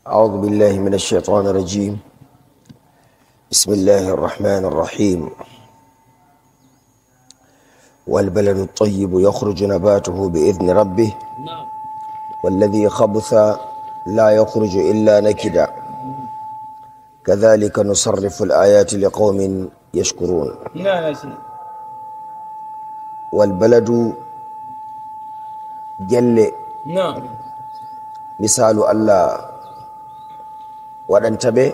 أعوذ بالله من الشيطان الرجيم. بسم الله الرحمن الرحيم. والبلد الطيب يخرج نباته بإذن ربه والذي خبث لا يخرج إلا نكدا كذلك نصرف الآيات لقوم يشكرون. والبلد جل مثال الله waɗanta ɓe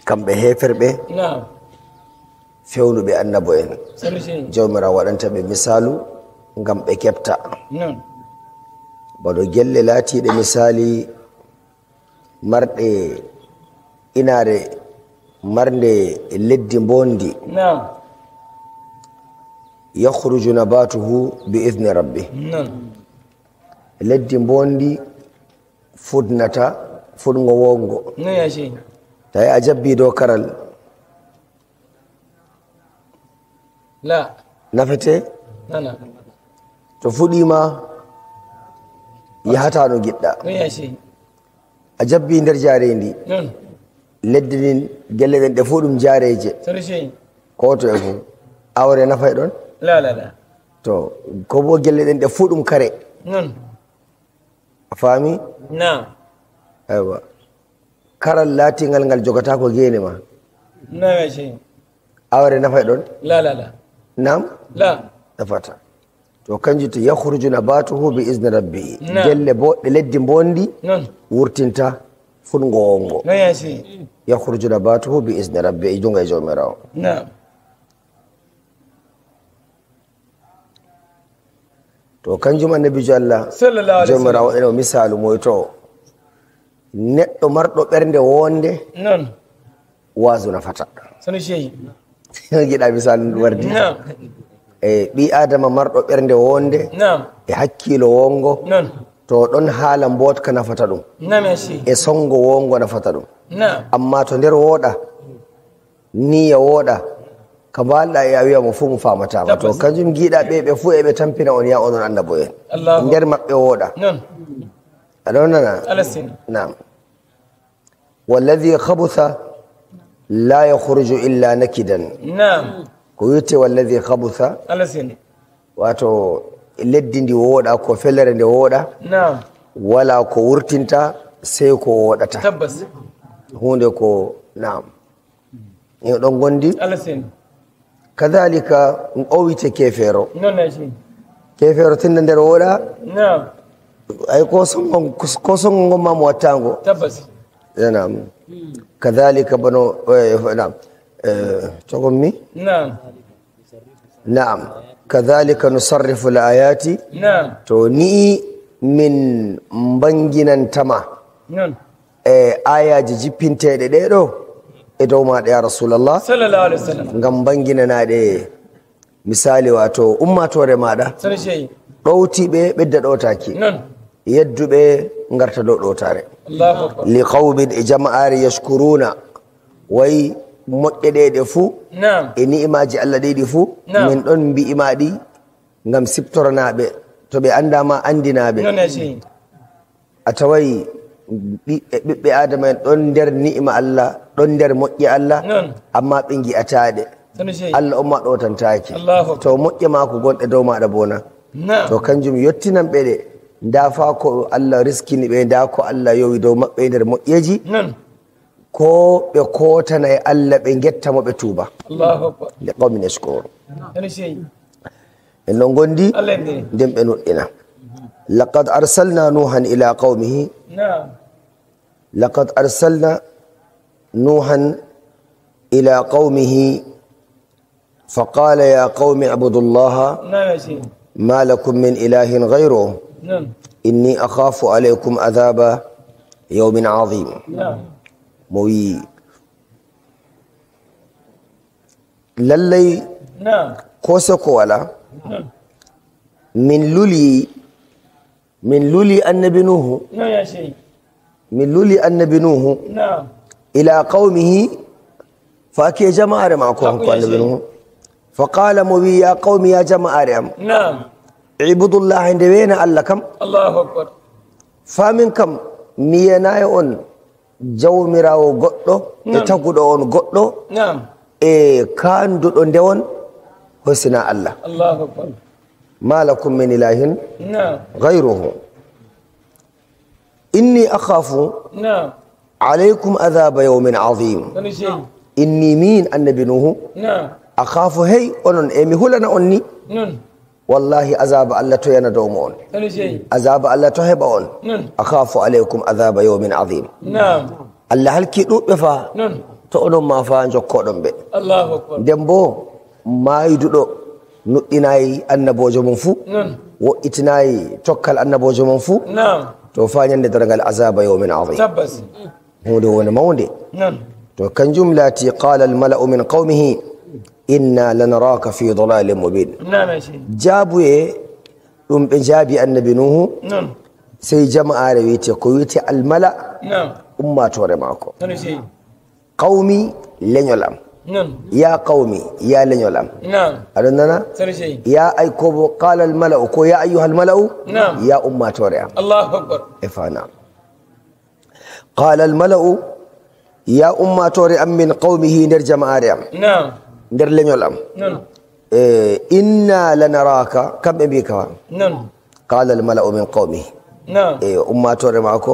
kamɓe heferɓe fewnuɓe annabo en jawmirawo waɗanta ɓe misalu ngam ɓe keɓta baɗo gelle laatiɗe misali marɗe inaare marnde leddi mbondi yakhruju nabatuhu bi idni rabbi leddi mbondi fudnata fudgo wongo tawi a jabbi dow karal nafete to fuɗima yahata no giɗɗa a jabbi nder jarendi leddi ndin gelle ɗen ɗe fuu ɗum jareje ko to e fuu awre nafay ɗon to ko bo gelle ɗen ɗe fuu ɗum kare a faami aywa karal laatingal ngal jogata ko geene ma awre nafay ɗon nam nafata to kanjum to yakhruju nabatuhu bi izni rabbihi gelle boɗɗe leddi bondi wurtinta fungo wongo yakhruju nabatuhu bi izni rabbihi junga e jawmirawo to kanjum annabijo Allah jawmirawo ene misalu moyto neɗɗo marɗo ɓernde wonde wasu nafata giɗa misalu wardi e ɓi adama marɗo ɓernde wonde e hakkilo wongo to ɗon haala mbotka nafata ɗum e songo wongo nafata ɗum amma to nder wooɗa niya wooɗa ka mbalɗa e a wiya mo fuu mo famatama to kanjum giiɗa ɓe ɓe fuu eɓe tampina on ya onon annabo en nder maɓɓe wooɗa aɗa nana nam walladhi khabutha la yakhruju illa nakidan ko wiyete walladhi khabutha wato leddi ndi wooɗa ko felere nde wooɗa wala ko wurtinta sey ko wooɗata hunde ko nam en ɗon gondi kadhalika o wiyete kefero kefero tinda nder wooɗa ay ko songo ngon ma mo wattango nam kadhalika bano nam togonmi nam kadhalika nusarrifu l ayati to ni min banginantama e ayaji jippinteɗe ɗeɗo e dow maɗa ya rasulallah ngam banginanaɗe misali wato ummatore maɗa ɗowtiɓe ɓedda ɗowtaki yedduɓe garta dow ɗowtare li qawmin e jama'are yashkuruna way moƴƴe ɗe ɗe fuu e ni'imaji Allah ɗeɗi fuu min ɗon mbi'ima ɗi ngam siptoranaɓe to ɓe andama andinaɓe a taway ɓiɓɓe adama en ɗon nder ni'ima Allah ɗon nder moƴƴe Allah amma ɓe gi'ataɗe Allah on ma ɗowtantaki to moƴƴe mako gonɗe dow maɗa bona to kanjum yettinan ɓe ɗe nda fa ko Allah riskini ɓe nda ko Allah yowi dow maɓɓe nder moƴƴeji ko ɓe kotana e Allah ɓe gettamo ɓe tuuba li qawmin yashkurun en ɗon gondi nden ɓe nuɗɗina laqad arsalna nuhan ila qawmihi laqad arsalna nuhan ila qawmihi faqala ya qawmi ibudu llaha ma lakum min ilahin ghayruhu inni akhafu alaykum adhaba yawmin azim mo wi lallay ko soko wala min luli annabi nuhu min luli annabi nuhu ila qaumihi fa ke jama'are mako hanko annabi nuhu fa qala mo wi ya qaumi ya jama'are am ibudullaha nde wena Allah kam famin kam Mi yenayi on jawmirawo goɗɗo e taguɗo on goɗɗo e kanduɗo ndewon hosina Allah. Allahu akbar. Ma lakum min ilahin ghayruhu. Inni akhafu alaykum adhaba yawmin azim. Inni min annabi Nuhu akhafu hey onon e mi hulana on ni. Wallahi azaba Allah to yana dow mo on. Azaba Allah to heɓa on. Akhafu alaykum adhaba yawmin azim. Allah halki ɗuɓɓe fa to onon ma fa jokkoɗon ɓe. Nden bo mayduɗo nuɗɗinayi annabojo mum fuu, wo'itinayi tokkal annabojo mum fuu, to fa ñande dargal azaba yawmin azim. Hunde woni mawnde. To kanjum laati qala almala'u min qawmihi inna lanaraka fi dalalin mubin. Jaabuye ɗum ɓe jaabi annabi Nuhu, sey jama'are wiyete ko wiyete almala ummatore maako. Qawmi leñol am. Ya qawmi ya leñol am. Aɗon nana ya ay ko bo qala almala'u ko ya ayyuha almala'u ya ummatore am. E fa nam. Qala almala'u ya ummatore am min qawmihi nder jama'are am. Nder leñol am. Inna lanaraka kamɓe mbi kawa. Qala almala'u min qawmihi. E ummatore maako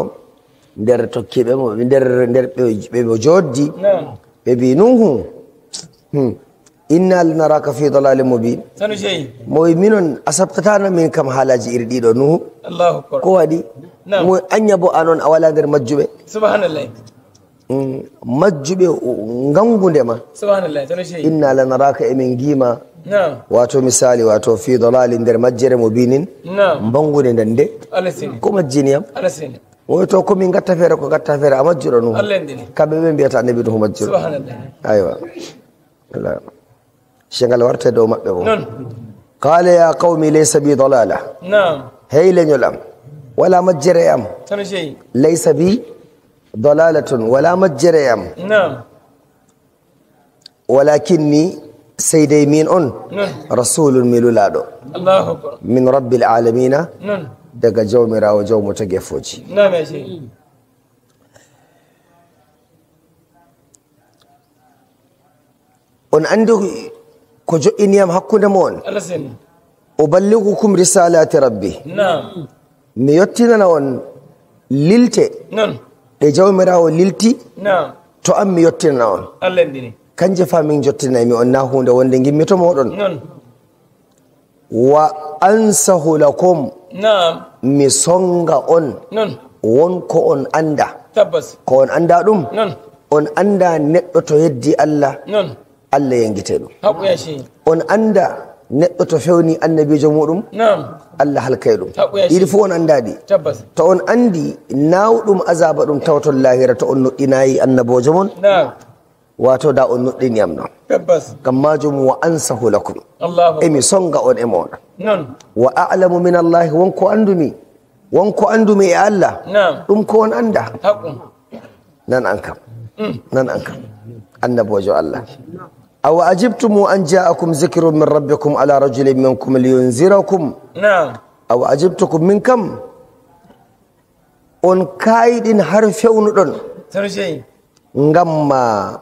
nder tokkiɓe mo nder nder ɓe mo joddi ɓe mbi Nuhu inna lanaraka fi dalalin mubin. Mo wi minon a sabtatano min kam haalaji iri ɗiɗo Nuhu. Ko waɗi mo anya bo anon a wala nder majjuɓe. Majjuɓe ngangundema. Inna lanaraka emin gima wato misali wato fi dalalin nder majjere mubinin bangude ndande ko majjiniyam. Woy to komin gatta feere ko gatta feere a majjuɗo Nuhu. Kamɓe ɓe mbiyata annabi Nuhu majjuɗo. Aywa sengal warte dow maɓɓe bo. Qala ya qawmi laysa bi dalala. Hey leñol am wala majjere am. Laysa bi dalalatun wala majjere am. Walakinni sey dey min on rasulun mi lulaɗo min rabbil alamina daga jawmirawo jawmo tagefoji. On andi ko jo'iniyam hakkunde mo on. Uballigukum risalati rabbi. Mi yettinana on lilte ɗe jawmirawo lilti to am mi yettinana on. Kanje fa min jottinaymi on na hunde wonde gimmito moɗon. Wa ansahu lakum. Mi songa on wonko on anda. Ko on anda ɗum on anda neɗɗo to yeddi Allah Allah yangite ɗum. On anda neɗɗo to fewni annabijo muɗum Allah halkay ɗum. Ɗiɗi fu on anda ɗi. To on andi nawɗum azaba ɗum tawton lahira to on nuɗɗinayi annabojo mon wato da on nuɗɗiniyam ɗon. Gam majum wa ansahu lakum. Emi songa on e moɗon. Wa a'lamu min Allahi wonko andumi wonko andumi e Allah ɗum ko on anda. Nan an kam nan an kam annabojo Allah. Aw ajibtum an ja'akum zikrun min rabbikum ala rajulin minkum liyunzirakum. Aw ajibtukum min kam on kayiɗin har fewnuɗon ngam ma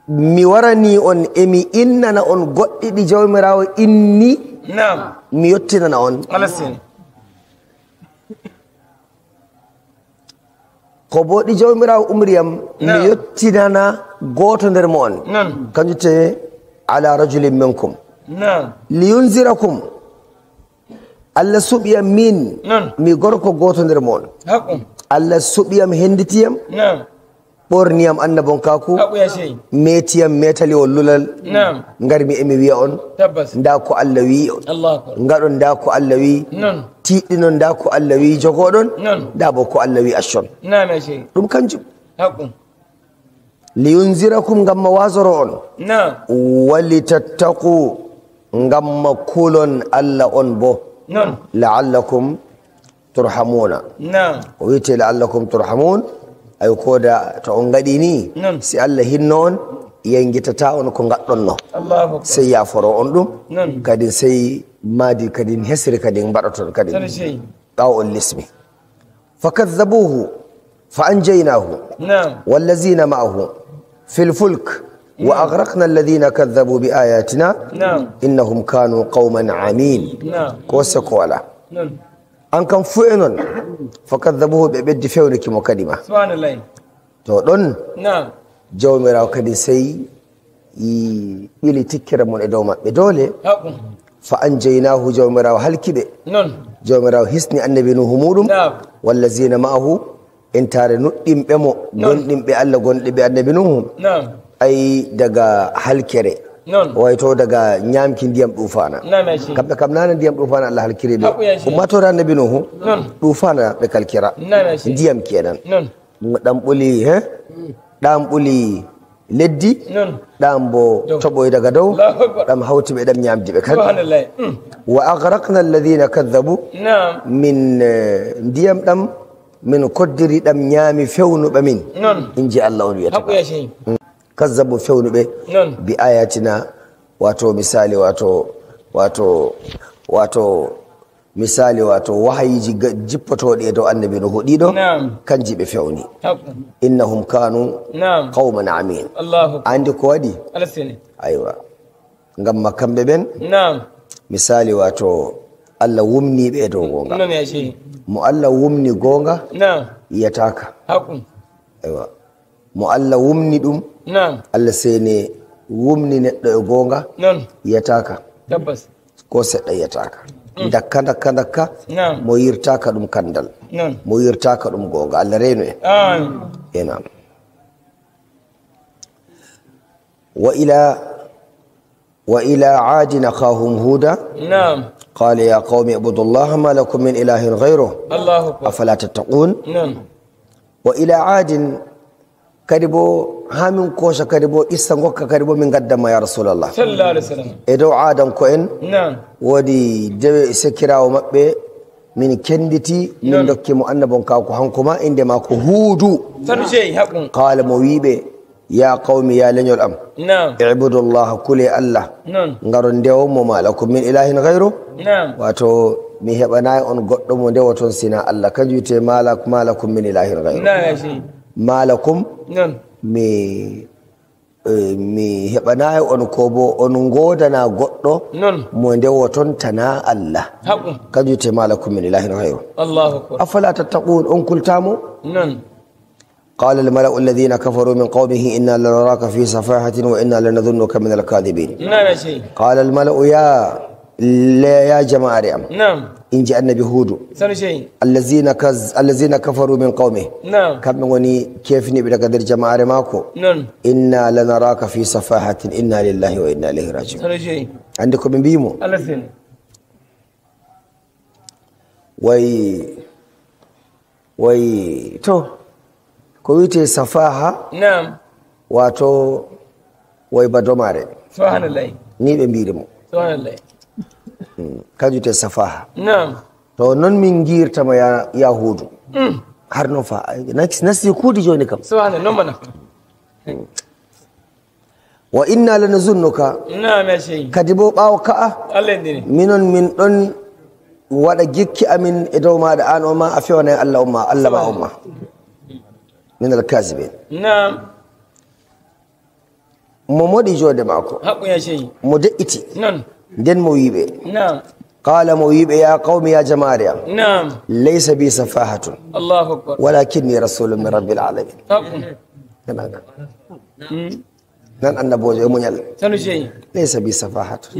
mi warani on emi innana on goɗɗi ɗi jawmirawo inni mi yettinana on. Ko bo ɗi jawmirawo umriyam mi yettinana goto nder mo on. Kanjum te ala rajulin minkum liyunzirakum. Allah suɓiyam min mi gorko goto nder mo on. Allah suɓiyam henditiyam ɓorniyam annabonkaku metiyam metaliwol lulal ngarmi emi wiya on nda ko Allah wi ngaɗon nda ko Allah wi tiɗɗinon nda ko Allah wi jogoɗon nda bo ko Allah wi accon. Ɗum kanjum liyunzirakum ngam ma wasoro on walitattaqu ngam ma kulon Allah on bo la'allakum turhamuna. O wiyete la'allakum turhamun ay koda to on gaɗi ni si Allah hinno on yangitata on ko gaɗɗon no sey yaforo on ɗum kadi sey maadi kadi hesri kadi mbaɗoton kadi ɓaw on lismi. Fakadhabuhu fa anjaynahu wallazina ma'ahu fil fulk wa aghraqna alladhina kadhabu bi ayatina innahum kanu qauman amin. Ko se ko wala an kam fu e non fakadhabuhu ɓe ɓeddi fewnuki mo kadi ma. Subhanallah. To ɗon jawmirawo kadi sey ɓili tikkere mon e dow maɓɓe doole. Fa anjaynahu jawmirawo halkiɓe. Jawmirawo hisni annabi Nuhu muɗum wallazina ma'ahu entare nuɗɗinɓe mo gonɗinɓe Allah gonɗinɓe annabi Nuhu ay daga halkere wayto daga ñamki ndiyam ɗufana. Kamɓe kam nana ndiyam ɗufana Allah halkiri ɓe. Ummatore annabi Nuhu ɗufana ɓe kalkira ndiyam kenan. Ɗam ɓuli he ɗam ɓuli leddi ɗam bo toɓoy daga dow ɗam hawti ɓe ɗam ñamdi ɓe kan. Wa aghraqna alladhina kadhabu min ndiyam ɗam min koddiri ɗam ñaami fewnuɓe min inji Allah on wiyata kazzabu fewnuɓe bi ayatina wato misali wato wato wato misali wato wahayiji jippotoɗi e dow annabi Nuhu ɗiɗo kanji ɓe fewni. Innahum kanu qauman amin. Andi ko waɗi aywa ngam ma kamɓe ɓen misali wato Allah wumniɓe e dow gonga. Mo Allah wumni gonga yiyataka. Aywa mo Allah wumni ɗum Allah sene wumni neɗɗo e gonga yiyataka ko seɗɗa yiyataka. Dakka dakka dakka mo yirtaka ɗum kandal mo yirtaka ɗum gonga Allah reno en. Enam wa ila aadin akhahum huda qala ya qaumi ibudu llaha ma lakum min ilahin ghayruh afala tattaqun. Wa ila aadin kadi bo hamin kosa kadi bo issa gokka kadi bo min gaddama ya rasulallah sallallahu alaihi wasallam. E dow aadan ko en woodi dewe sekirawo maɓɓe min kenditi min dokki mo annabon kako hanko ma inde ma ko Huudu. Qala mo wiɓe ya qawmi ya leñol am ibudullaha kule Allah ngaro ndewonmo ma lakum min ilahin ghayru wato mi heɓanayi on goɗɗo mo ndewoton sina Allah kanjum wiyete ma lakum min ilahin ghayru malakum mi heɓanayi on ko bo on godana goɗɗo mo ndewoton tana Allah kanjum wiyete malakum min ilahin ghayru. Afala tattaqun on kultamo. قال الملأ الذين كفروا من قومه إنا لنراك في سفاهة وإنا لنظنك من الكاذبين. قال الملأ يا جماعة إن جاء النبي هود الذين كفروا من قومه كم وني كيف نبي قدر جماعة ماكو إنا لنراك في سفاهة إنا لله وإنا إليه راجعون. عندكم من بيمو وي تو ko wiyete safaha wato way badomare ni ɓe mbiri mo kanjum wiyete safaha. To noon min girtama yahudu har noon fa nasti kuudi joni kam. Wa inna lanazunnuka kadi bo ɓaawo ka'a minon min ɗon waɗa gikki amin e dow maɗa an o ma a fewanay Allah umma Allah ma umma min alkazibin. Mo moɗi jode maako mo de'iti nden mo wiɓe qala mo wiɓe ya qawmi ya jama'are am laysa bi safahatun walakinni rasulun min rabbil alamin. Nan annabojo e muñal laysa bi safahatun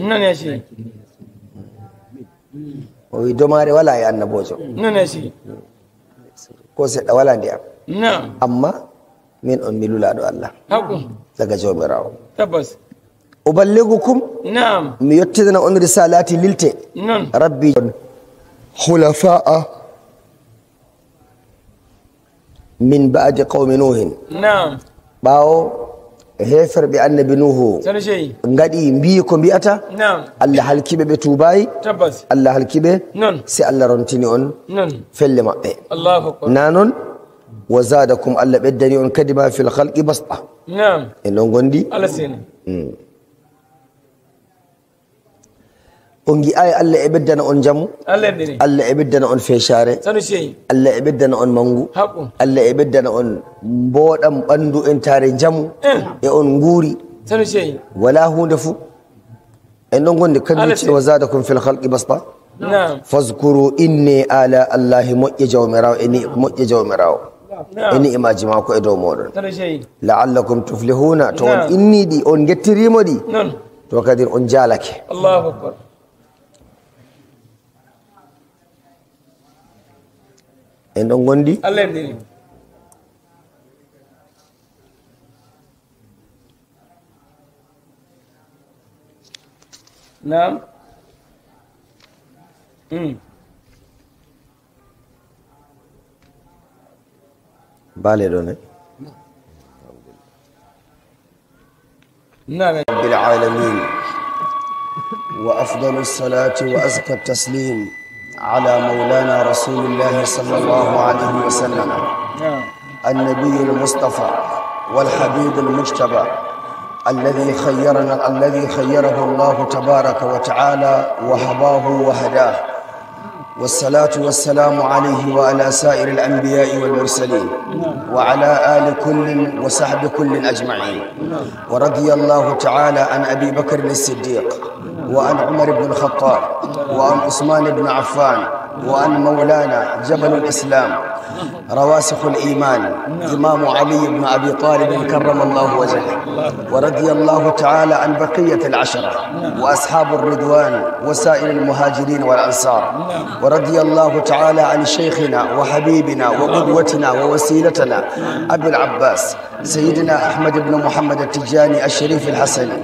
o wi domare wala e annabojo ko seɗɗa wala ndiyam. Amma min on mi lulaɗo Allah daga jawmirawo. Uballigukum mi yettinana on risalati lilte rabbi khulafa'a min ba'di qawmi nuhin. Ɓaawo heferɓe annabi Nuhu ngaɗi mbi ko mbiyata Allah halkiɓe ɓe tubayi Allah halkiɓe si Allah rontini on felle maɓɓe na noon wa zadakum Allah ɓeddani on kadi ma fil khalqi basɗa en ɗon gondi. On gi'ayi Allah e ɓeddana on jamu, Allah e ɓeddana on fecare, Allah e ɓeddana on mangu, Allah e ɓeddana on mboɗam ɓandu en tare jamu e on guuri wala hunde fuu. En ɗon gondi kanjum ce wa zadakum fil khalqi basta fazkuru inni ala allahi moƴƴe jawmirawo e ni moƴƴe jawmirawo e ni'imaji mako e dow moɗon la'allakum tuflihuna. To on inniɗi on gettirimo ɗi to kadi on jalake. Allahu akbar. En ɗon gondi Allah yamdini. Naam. Baale ɗo ne. Naam. Rabbil alamin wa afdalu salati wa azka taslim ala maulana rasulillahi sallallahu alayhi wa sallam النبي المصطفى والحبيب المجتبى الذي خيرنا الذي خيره الله تبارك وتعالى وهباه وهداه، والصلاة والسلام عليه وعلى سائر الأنبياء والمرسلين وعلى آل كل وصحب كل أجمعين، ورضي الله تعالى عن أبي بكر الصديق وعن عمر بن الخطاب وعن عثمان بن عفان وعن مولانا جبل الإسلام رواسخ الإيمان إمام علي بن أبي طالب كرم الله وجهه، ورضي الله تعالى عن بقية العشرة وأصحاب الرضوان وسائر المهاجرين والأنصار، ورضي الله تعالى عن شيخنا وحبيبنا وقدوتنا ووسيلتنا أبي العباس سيدنا أحمد بن محمد التجاني الشريف الحسني،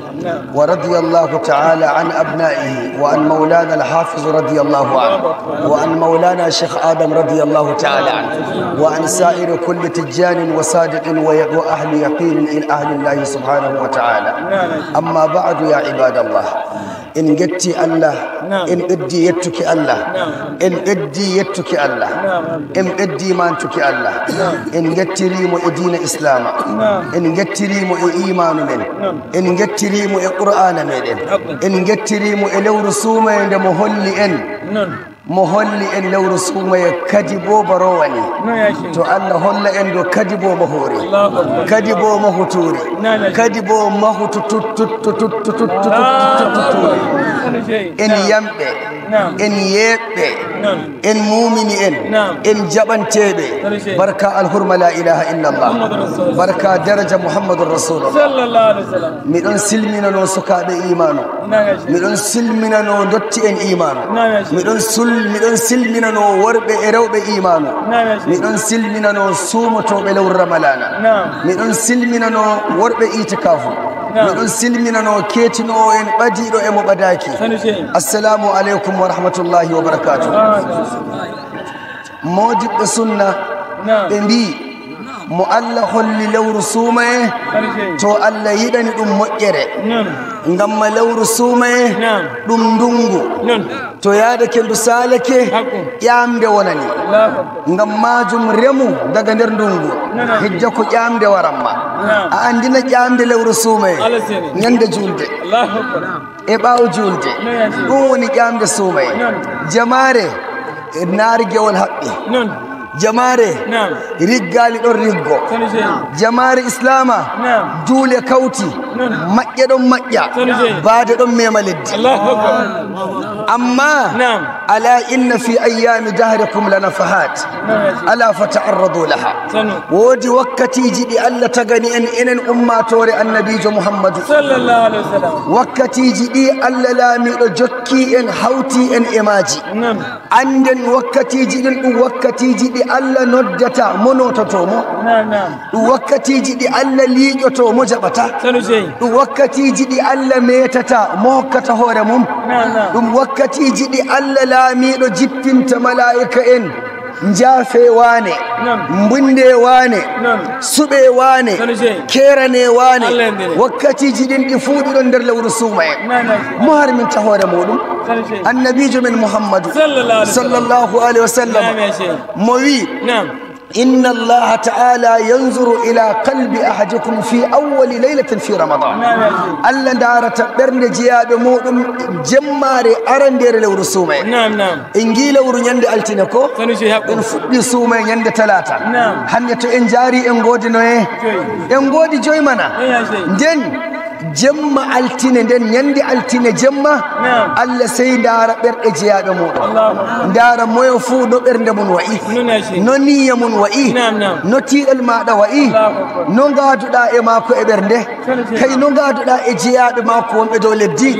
ورضي الله تعالى عن أبنائه وعن مولانا الحافظ رضي الله عنه وعن مولانا شيخ آدم رضي الله تعالى عنه وعن سائر كل تجان وصادق وأهل يقين إلى أهل الله سبحانه وتعالى. أما بعد يا عباد الله، إن قدتي الله، إن قدي يتك الله، إن قدي يتك الله، إن قدي ما أنتك الله، إن قدتي ريم دين إسلام، إن قدتي ريم إيمان من، إن قدتي ريم قرآن من، إن قدتي ريم لو رسوم عند مهل إن mo holli en lewru suumaye kadi bo barowani to Allah holla en do kadi bo mahore kadi bo mahuture kadi bo mahutu en yamɓe en yeɓɓe en mumini en en jaɓanteɓe barka alhurma la ilaha illallah barka daraja muhammadur rasulullah. Miɗon silminano sukaɓe imano, miɗon silminano dotti en imano, miɗon miɗon silminano worɓe e rewɓe imanu, miɗon silminano suumotoɓe lewru ramalana, miɗon silminano worɓe itikafu, miɗon silminano ketinowo en ɓadiɗo e mo ɓadaki. Assalamu aleykum wa rahmatullahi wa barakatuh. Modiɓɓe sunna ɓe mbi mo Allah holli lewru suumaye to Allah yiɗani ɗum moƴƴere, ngam ma lewru suumaye ɗum ndungu to yaadake ndu salake ƴamde wonani, ngam majum remu daga nder ndungu hijja ko ƴamde waranma. A andina ƴamde lewru suumaye ñande julde e ɓaawo julde, ɗum woni ƴamde suumaye. Jamare naarigewol haɓɓi, jamare riggali ɗon riggo, jamare islama duule kawti maƴƴe ɗon maƴƴa baade ɗon mema leddi. Amma ala inna fi ayami dahrikum lanafahat ala fata'arradu laha. Woodi wakkatiji ɗi Allah tagani en enen ummatore annabijo Muhammadu, wakkatiji ɗi Allah laamiɗo jokki en hawti en e maaji. Anden wakkatiji ɗin ɗum wakkatiji ɗi Allah noddata mo nototomo, ɗum wakkatiji ɗi Allah liiƴoto mo jaɓata, ɗum wakkatiji ɗi Allah metata mo hokkata hoore mum, ɗum wakkatiji ɗi Allah laamiɗo jippinta malaika en njaafe wane, mbunde wane, suɓe wane, kerane wane. Wakkatiji ɗin ɗi fuu ɗiɗon nder lewru suuma en mo harminta hoore muɗum. Annabijo men Muhammadu sallallahu alaihi wa sallam mo wi Inna Allaha ta'ala yanzuru ila qalbi ahadikum fi awwali laylatin fi Ramadan. Allah darata ɓernde jeyaɓe muɗum jemmare arandere lewru suumaye. En gi lewru ñande altine ko en fuɗɗi suumaye ñande talata. Hande to en jaari en goodi noye en goodi joyi mana nden jemma altine nden ñande altine jemma Allah sey ndaara ɓerɗe jeyaɓe muɗum ndaara moyo fuu no ɓernde mum wayi no niyya mum wayi no tiiɗal maɗa wayi no ngaaduɗa e maako e ɓernde kay no ngaaduɗa e jeyaɓe maako wonɓe dow leddi.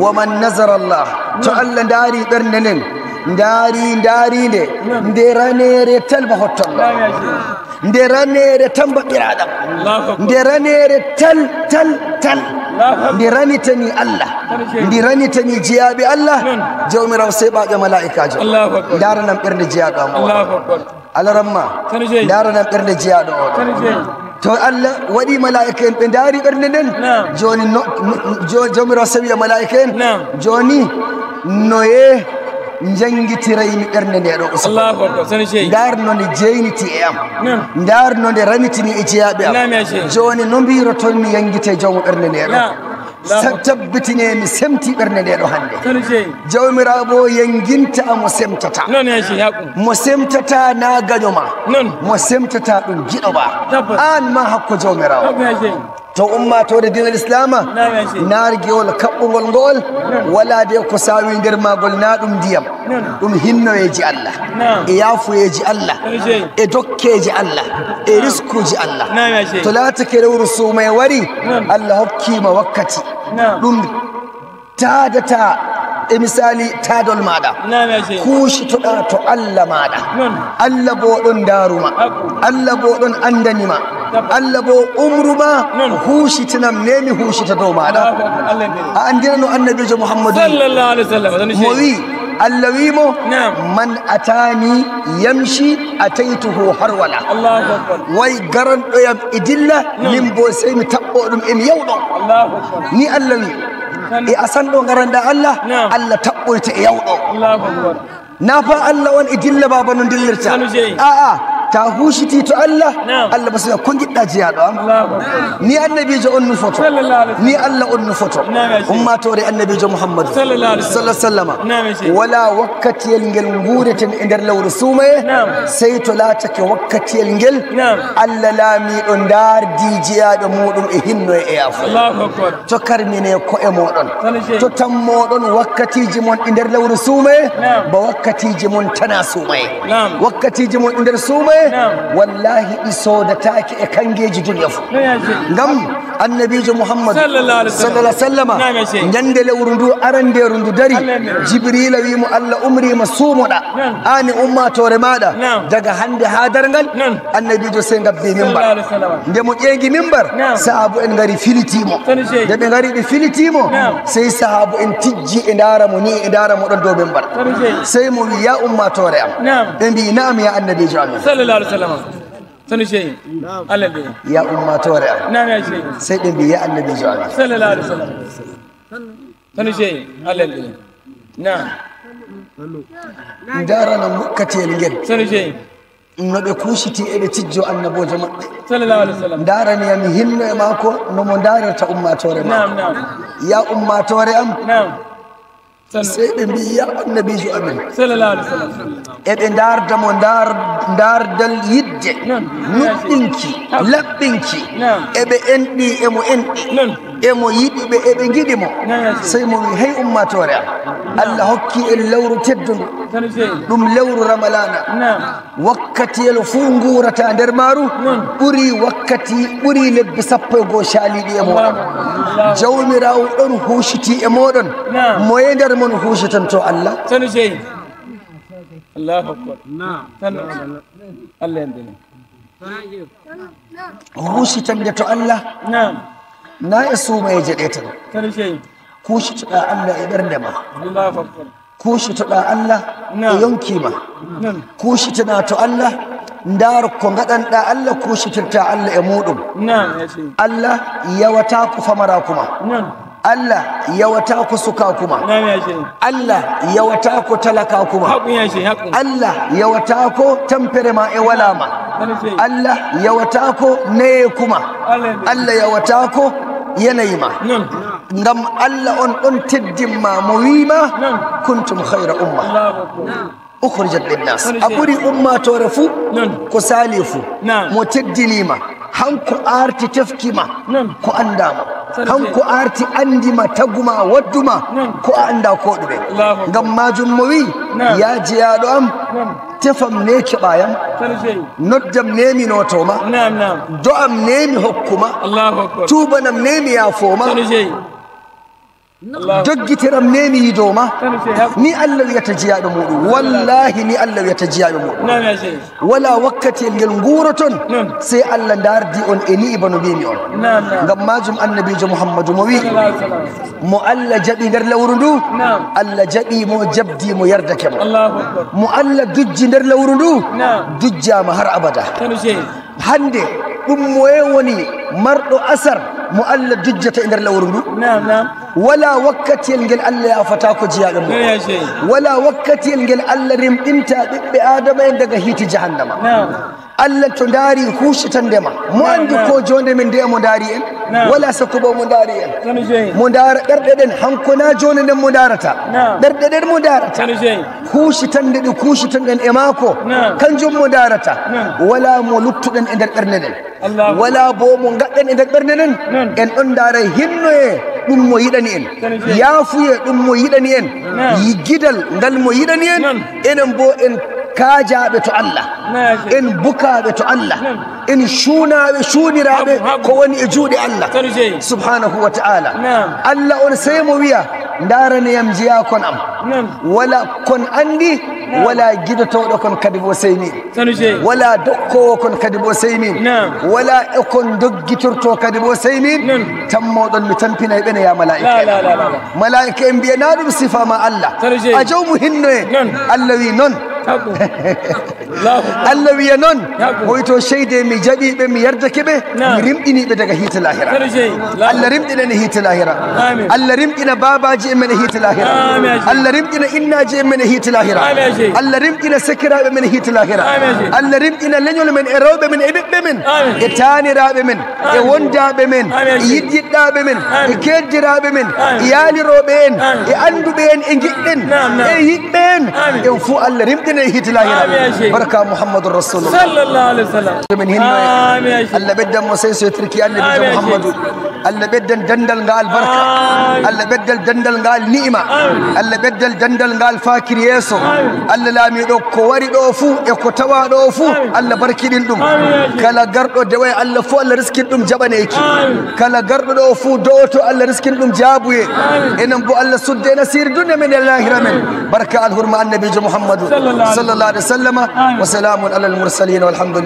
Waman nasara Allah to Allah ndaari ɓernde nden ndaari ndaarinde nde ranere tal ba hottallo nde ranere tan ba ɓiraɗam nde ranere tal tal tal ndi ranitani Allah ndi ranitani jeyaɓe Allah jawmirawo sey ɓaaƴo malaikajo ndaranam ɓernde jeyaɗo am oɗo alaramma ndaranam ɓernde jeyaɗo oɗo to Allah waɗi malaika en ɓe ndaari ɓernde nden joni jawmirawo sey wiya malaika en joni noye jangitiraymi ɓernde nde ɗo ndaar no nde jeyniti e am ndaar no nde ramitini e jeyaɓe am joni no mbiroton mi yangite jawmo ɓernde nde ɗo tabbitine mi semti ɓernde nde ɗo hannde jawmirawo bo yanginta mo semtata mo semtata na gaño ma mo semtata ɗum giɗo ma an ma hakko jawmirawo to ummatore dinal islama naargewol kaɓɓugol ngol wala de ko sawi nder magol na ɗum ndiyam ɗum hinnoyeji Allah e yaafuyeji Allah e dokkeji Allah e riskuji Allah to laatake lewru suumaye wari Allah hokkima wakkati ɗum taadata e misali taadol maɗa kuushitoɗa to Allah maɗa Allah bo ɗon daruma Allah bo ɗon andanima Allah bo umruma huushitinam nemi huushita dow maɗa a andinano annabijo Muhammadu mo wi Allah wimo man atani yamshi ataytuhu harwala way garanɗoyam e dilla min bo sey mi taɓɓo ɗum emi yawɗo ni Allah wi e asan ɗo garanɗa Allah Allah taɓɓoyta e yawɗo na fa Allah on e dilla baba no dillirta a'a ta hushiti to Allah Allah basira ko giɗɗa jeyaɗo am ni annabijo on nufoto ni Allah on nufoto ummatore annabijo Muhammadu sallallahu alaihi wasallama wala wakkatiyel ngel ngureten e nder lewru suumaye sey to laatake wakkatiyel ngel Allah laamiɗo ndaardi jeyaɓe muɗum e hinno e yaafo to karmine ko'e moɗon to tammoɗon wakkatiji mon e nder lewru suumaye ba wakkatiji mon tana suumaye wakkatiji mon e nder suumaye wallahi ɗi sodatake e kangeji duniya fu ngam annabijo Muhammadu sallallahu alaihi wasallama ñande lewru ndu aranderu ndu dari Jibrila wimo Allah umrima suumoɗa ani ummatore maɗa daga hande ha dargal annabijo sey gabbi mimbar nde mo ƴeegi mimbar sahabu en ngari filitimo nde ɓe ngari ɓe filitimo sey sahabu en tijji e ndara mo ni e ndara mo ɗon dow mimbar sey mo wi ya ummatore am ɓe mbi naam ya annabijo amin ya ummatore am sey ɓe mbi ya annabijo amin ndaranam wakkatiyel ngel no ɓe kuusiti eɓe tijjo annabojo maɓɓe ndaraniyam hinno e maako nomo ndarirta ummatore maako ya ummatore am sey ɓe mbi ya annabijo amin eɓe ndardamo ndardal yidde nuɗɗinki laɓɓinki eɓe enɗi emo enɗi emo yiɗi ɓe eɓe giɗi mo sey mo wi hey ummatore am Allah hokki en lewru teddundu ɗum lewru ramalana wakkatiyel fuu ngurata nder maaru ɓuri wakkati ɓuri lebbi 11 caaliɗi e moɗon jawmirawo ɗon huushiti e moɗon moye nder mon huushitan to Allah huushitande to Allah na e suumayeje ɗe tan kuushitoɗa Allah e ɓernde ma kuushitoɗa Allah e yonki ma kuushitana to Allah ndaar ko gaɗanɗa Allah kuushitirta Allah e muɗum Allah yawata ko famara kuma Allah yawata ko suka kuma. Allah yawata ko talaka kuma. Allah yawata ko tampere ma e walama. Allah yawata ko neye kuma. Allah yawata ko yanayi ma. Ngam Allah on ɗon teddinma mo wima kuntum khayra umma ukhrijat linnas. A ɓuri ummatore fuu ko sali fuu mo teddinima hanko arti tefkima ko andama, hanko arti andima taguma wadduma ko a anda ko ɗume. Ngam majum mo wi ya jeyaɗo am tefam ne keɓayam, noddam ne mi notoma, do'am ne mi hokkuma, tubanam ne mi yafoma, doggitiram ne mi yidoma. Ni Allah wiyata jiyaɓe muɗum, wallahi ni Allah wiyata jiyaɓe muɗum. Wala wakkati ngel nguroton sey Allah dardi on e ni bano mbimi on. Ngam majum annabijo Muhammadu mo wi mo Allah jaɓi nder lewru ndu, Allah jaɓi mo jabdi mo yardake mo. Mo Allah dujji nder lewru ndu dujjama har abada. Hande ɗum moye woni marɗo asar mo Allah dujjata e nder lewru ndu. Wala wakkatiyel ngel Allah yafata ko jiyaɓe muɗum, wala wakkatiyel ngel Allah rimɗinta ɓiɓɓe adama en daga hiiti jahannama. Allah to ndaari hucitandema mo andi ko jonde men nde mo ndaari en, wala sakkubo mo ndaari en, mo ndaara ɓerɗe ɗen hanko na jonde nden mo ndaarata, ɓerɗe ɗen mo ndaarata, hucitande ɗe kucitanɗen e maako kanjum mo ndaarata. Wala mo luttuɗen e nder ɓernde ɗen, wala bo mo gaɗɗen e nder ɓernde ɗen, en ɗon ndaara hinnoye ɗum mo yiɗani en, yaafuye ɗum mo yiɗani en, gidal ngal mo yiɗani en, enen bo en kaajaɓe to Allah, en bukaɓe to Allah, en cuunaɓe cuuniraɓe ko woni e juuɗe Allah subhanahu wa ta'ala. Allah on sey mo wiya ndaraneyam jiya kon am, wala kon andi, wala gidotoɗo kon kadi bo sey min, wala dokkowo kon kadi bo sey min, wala e kon doggitorto kadi bo sey min. Tammoɗon mi tampinay ɓene ya malaika en. Malaika en mbiya na ɗum sifama Allah a jawmu hinnoye. Allah wi noon, Allah wiya noon hoyto seyde mi jaɓiɓe mi yardake ɓe mi rimɗiniɓe daga hiite lahira. Allah rimɗina en hiite lahira, Allah rimɗina babaji en men e hiite lahira, Allah rimɗina innaji en men e hiite lahira, Allah rimɗina sekiraɓe men e hiite lahira, Allah rimɗina leñol men e rewɓe men e ɓiɓɓe men e taniraɓe men e wondaɓe men e yiɗyiɗɗaɓe men e keddiraɓe men e yaaliroɓe en e anduɓe en e giɗɗen e yiɗɓe en en fuu Allah rimɗina e hiite lahira. Barka Muhammadur Rasulullah sallallahu alaihi wasallam. Min hinno Allah ɓeddan mo sey sotirki annabijo Muhammadu. Allah ɓeddan dandal ngal barka, Allah ɓeddal dandal ngal ni'ima, Allah ɓeddal dandal ngal fakir yeeso. Allah laamiɗo ko wari ɗo fuu e ko tawa ɗo fuu Allah barkiɗin ɗum. Kala garɗo dewa e Allah fuu Allah riskin ɗum jaɓaneki, kala garɗo ɗo fuu dowoto Allah riskin ɗum jaabuye. Enen bo Allah sudde en asiri duniya men e lahira men. Barka alhurma annabijo Muhammadu sallallahu alaihi wasallama. Wa salamun ala almursalin walhamdulillah.